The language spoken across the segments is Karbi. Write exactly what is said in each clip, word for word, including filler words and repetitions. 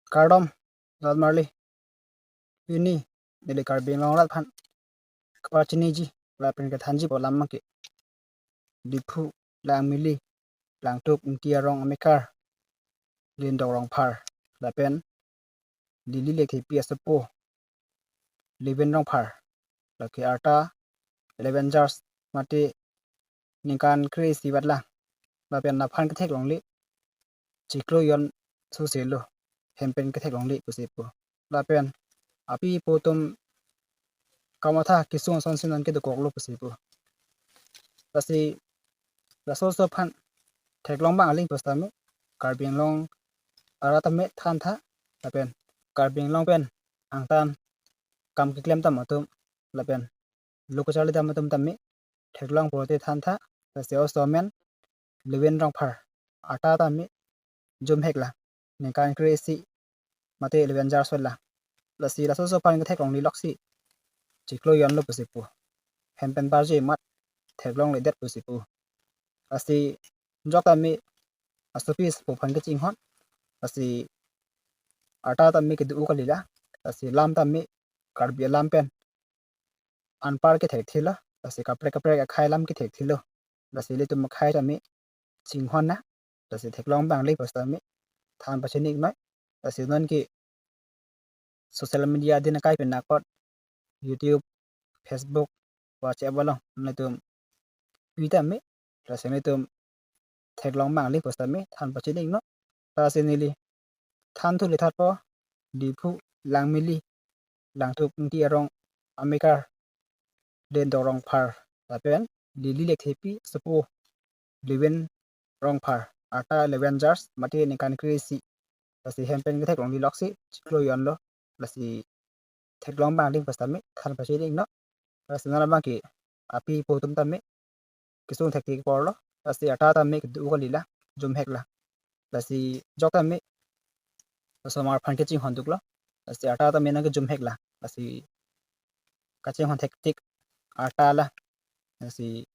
Kardom, rat marli. Pini neli Karbi Anglong arat aphan kapachiniji lapen kethanji pu alam abangke Diphu, Langmili, Langtuk Ingti arong amekar Lindok Rongphar lapen Lili Lekthepi asopo Leven Rongphar, lake arta eleven Jars mate ningkan kre-isi vatlang, lapen aphan ketheklongle chiklo jon sose lo, hem pen ketheklongle pusi pu. Lapen api apo atum kamatha kesung asonsi non kedokoklo pusi pu. Lasi laso oso aphan theklong abang aling pusitame Karbi Anglong arat tame thantha, lapen Karbi Anglong pen angtan kam keklem tam atum, lapen lo kacharli dam atum tame theklong pulote thantha. Lasi oso amen Leven Rongphar, arta tame jumheklang, ningkan kre-isi mate eleven Jars vatlang. Lasi laso oso aphan ketheklongle loksi chiklo jonlo pusi pu, hem pen parji amat theklongledet pusi pu. Lasi jok tame asopi asopo aphan kachinghon, lasi arta tame kedo-o kalilang, lasi lam tame Karbi alam pen anpar kethekthelo, lasi kaprek kaprek akhei alam kethekthelo. Lasi ilitum akhei tame chinghon nang, lasi theklong abang le pusitame than pachini iknoi. Lasi non ke social media adin akai pinakot, YouTube, Facebook, WhatsApp along nelitum pi tame, lasi nelitum theklong abang le pusitame than pachini iknoi. Lasi neli thanthu lethatpo, Diphu, Langmili, Langtuk Ingti arong amekar Lindok Rongphar lapen Lili Lekthepi asopo Leven Rongphar, arta eleven Jars mate ningkan kre-isi. Lasi hem pen ketheklongle loksi chiklo jonlo. Lasi theklong abang aling pusitame than pachini iknoi. Lasi non abangke api apo atum tame kesung thektik aporlo. Lasi arta tame kedo-o kalilang, jumheklang. Lasi jok tame osomar aphan kachinghon duklo. Lasi arta tame nang kejumheklang. Lasi kachinghon thektik arta la. Lasi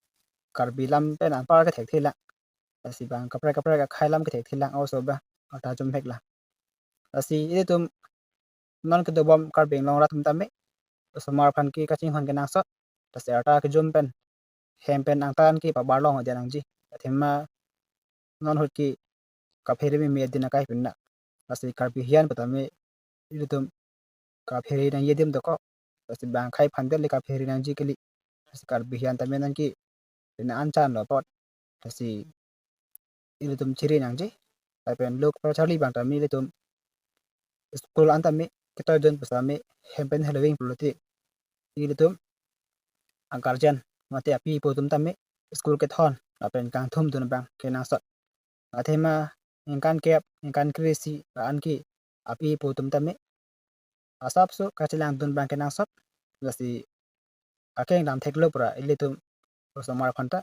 Karbi alam pen anpar kethekthelang, lasi bang kaprek kaprek akhei alam kethekthelang, oso abang arta jumheklang. Lasi ilitum non kedobom Karbi Anglong arat atum tame osomar aphan ke kachinghon kenangsot, lasi arta kejum pen hem pen angtan ke pabar longdet nangji. Athema non ahut ke kaphere meme adin akai pinna. Lasi Karbi hijan pu tame ilitum kaphere nangji adim dokok. Lasi bang akhei aphan le kaphere nangji kali. Lasi Karbi hijan tame nang ke pina anchanlo apot. Lasi ilitum chiri nangji. Lapen lo kacharli abang tame ilitum school an tame ketoidun pusitame hem pen heloving pulote ilitum a-guardian mate api apo atum tame school kethon lapen kangthumdun abang kenangsot. Athema ningkan kep, ningkan kre-isi la-an ke api apo atum tame asapso kachelangdun abang kenangsot. Lasi akeng dam theklo pura ilitum osomar aphan ta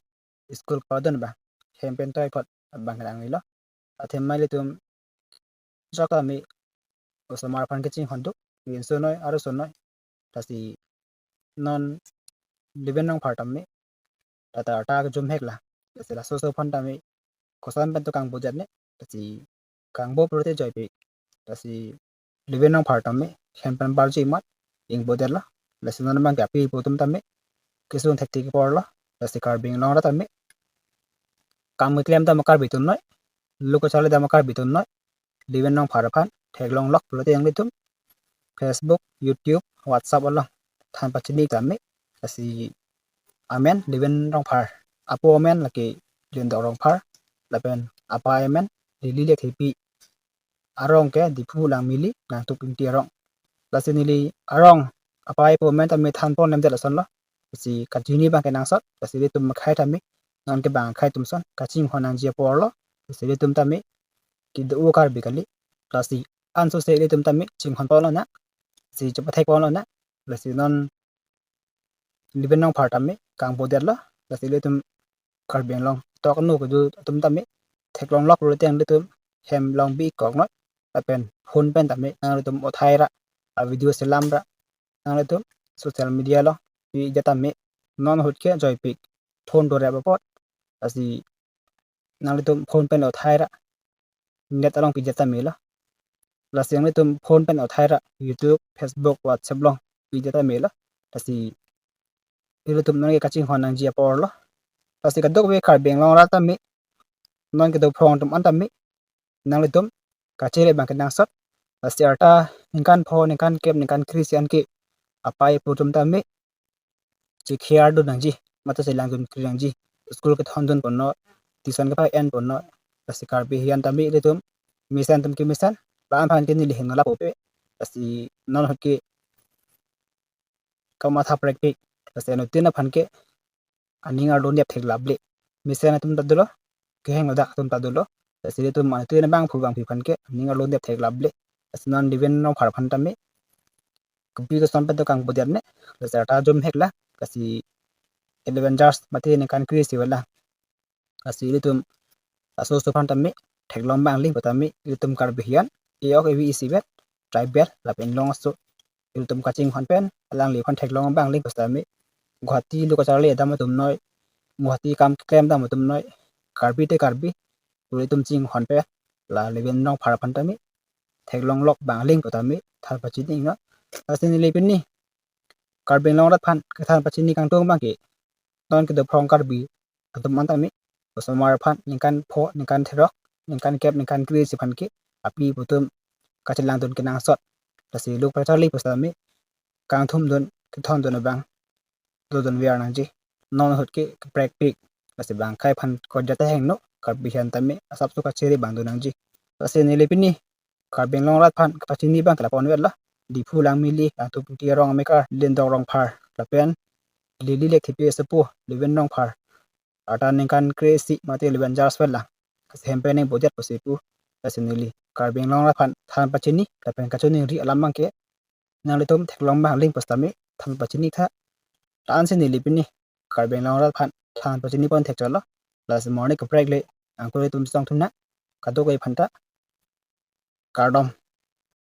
school padun abang, hem pen toi apot abang kelanglelo. Athema ilitum jok tame osomar aphan kachinghon duk, rinso noi, aroso noi. Lasi non Leven Rongphar tame lata arta kejumheklang. Lasi laso oso aphan tame koson pen to kangbodet ne. Lasi kangbo pulote joipik. Lasi Leven Rongphar tame hem pen parji amat ingbodetlo. Lasi non abangke api apo atum tame kesung thektik aporlo. Lasi Karbi Anglong arat tame kam keklem dam Karbi atum noi, lo kacharli dam Karbi atum noi, Leven Rongphar aphan theklong lok pulote nanglitum Facebook, YouTube, WhatsApp along than pachini tame. Lasi amen Leven Rongphar, apo amen lake Lindok Rongphar, lapen apei amen Lili Lekthepi, arong ke Diphu, Langmili, Langtuk Ingti arong. Lasi neli arong, apei, apo amen tame than ponlemdet lasonlo. Lasi kachini abang kenangsot, lasi ilitum akhei tame non ke bang akhei atum ason kachinghon nangji aporlo. Lasi ilitum tame kedo-o Karbi kali. Lasi ansose ilitum tame chinghon ponlonang, lasi chepathek ponlonang. Lasi non Leven Rongphar tame kangbodetlo. Lasi ilitum Karbi Anglong tok ano kedo atum tame theklong lok pulote nanglitum hem long bi-ik koknoi. Lapen phone pen tame nanglitum othai ra, a-video selam ra, nanglitum social media along pi-ikdet tame. Non ahut ke joipik, phone dorep apot. Lasi nanglitum phone pen othai ra, net along pidet tamelo. Lasi nanglitum phone pen othai ra YouTube, Facebook, WhatsApp along video ta melo. Lasi ilitum nonke kachinghon nangji apor lo. Lasi kadokave Karbi Anglong arat tame, non kedo phrong atum an tame, nanglitum kachere abang kenangsot. Lasi arta ningkan pho, ningkan kep, ningkan kre isi an ke apai apo atum tame chekhiar dun nangji, mate chelangdun kri nangji. School kethondun ponnoi, tuition kepha-en ponnoi. Lasi Karbi hian tame ilitum mesen atum ke mesen, la-an aphan ke neli hingno lapu pe. Lasi non ahut ke kamatha prekpik. Lasi anuttin aphan ke aning arlo nep theklap le. Mesen atum ta dolo, keheng ladak atum ta dolo. Lasi ilitum anuttin abangphu bangphi aphan ke aning arlo nep theklap le. Lasi non Deven Rongphar aphan tame kopi koson pen to kangpudetne. Lasi arta jom hekla, lasi eleven August mate ningkan kre isi wala. Lasi ilitum laso aso aphan tame theklong abang aling pu tame ilitum Karbi hian e-ok evi isivet, tribal lapen long aso ilitum kachinghon pen alangli aphan theklong abang aling pu tame Guwahati lo kacharli dam atum noi, Guwahati kam keklem dam atum noi, Karbi te Karbi pu ilitum chinghon pen la Deven Rongphar aphan tame theklong lok abang aling pu tame than pachini non. Lasi neli pini Karbi Anglong arat aphan kethan pachini kangtung abang ke, non kedo phrong Karbi atum an tame, osomar aphan ningkan pho, ningkan therok, ningkan kep, ningkan kre isi aphan ke api apo atum kachelangdun kenangsot. Lasi lo kacharli pu tame kangthumdun, kethondun abang dodun ver nangji. Non ahut ke keprekpik. Lasi bang akai aphan kodja ta hingno, Karbi hian tame asapso kachere abang dun nangji. Lasi neli pini Karbi Anglong arat aphan kepachini abang ke la ponvet lo. Diphu Langmili, Langtupingti arong amekar Lindok Rongphar lapen Lili Lekthepi asopo Deven Rongphar, arta ningkan kre isi mate eleven August pen la kasehem pen nangpudetpo si pu. Lasi neli Karbi Anglong arat aphan than pachini lapen kachiningri alam abang ke nanglitum theklong abang aling pu tame than pachini tha. La-an si neli pini Karbi Anglong arat aphan than pachini pon thek chotlo. Lasi morning kaprek le angkol atum song thumna, kadokave aphan ta kardom.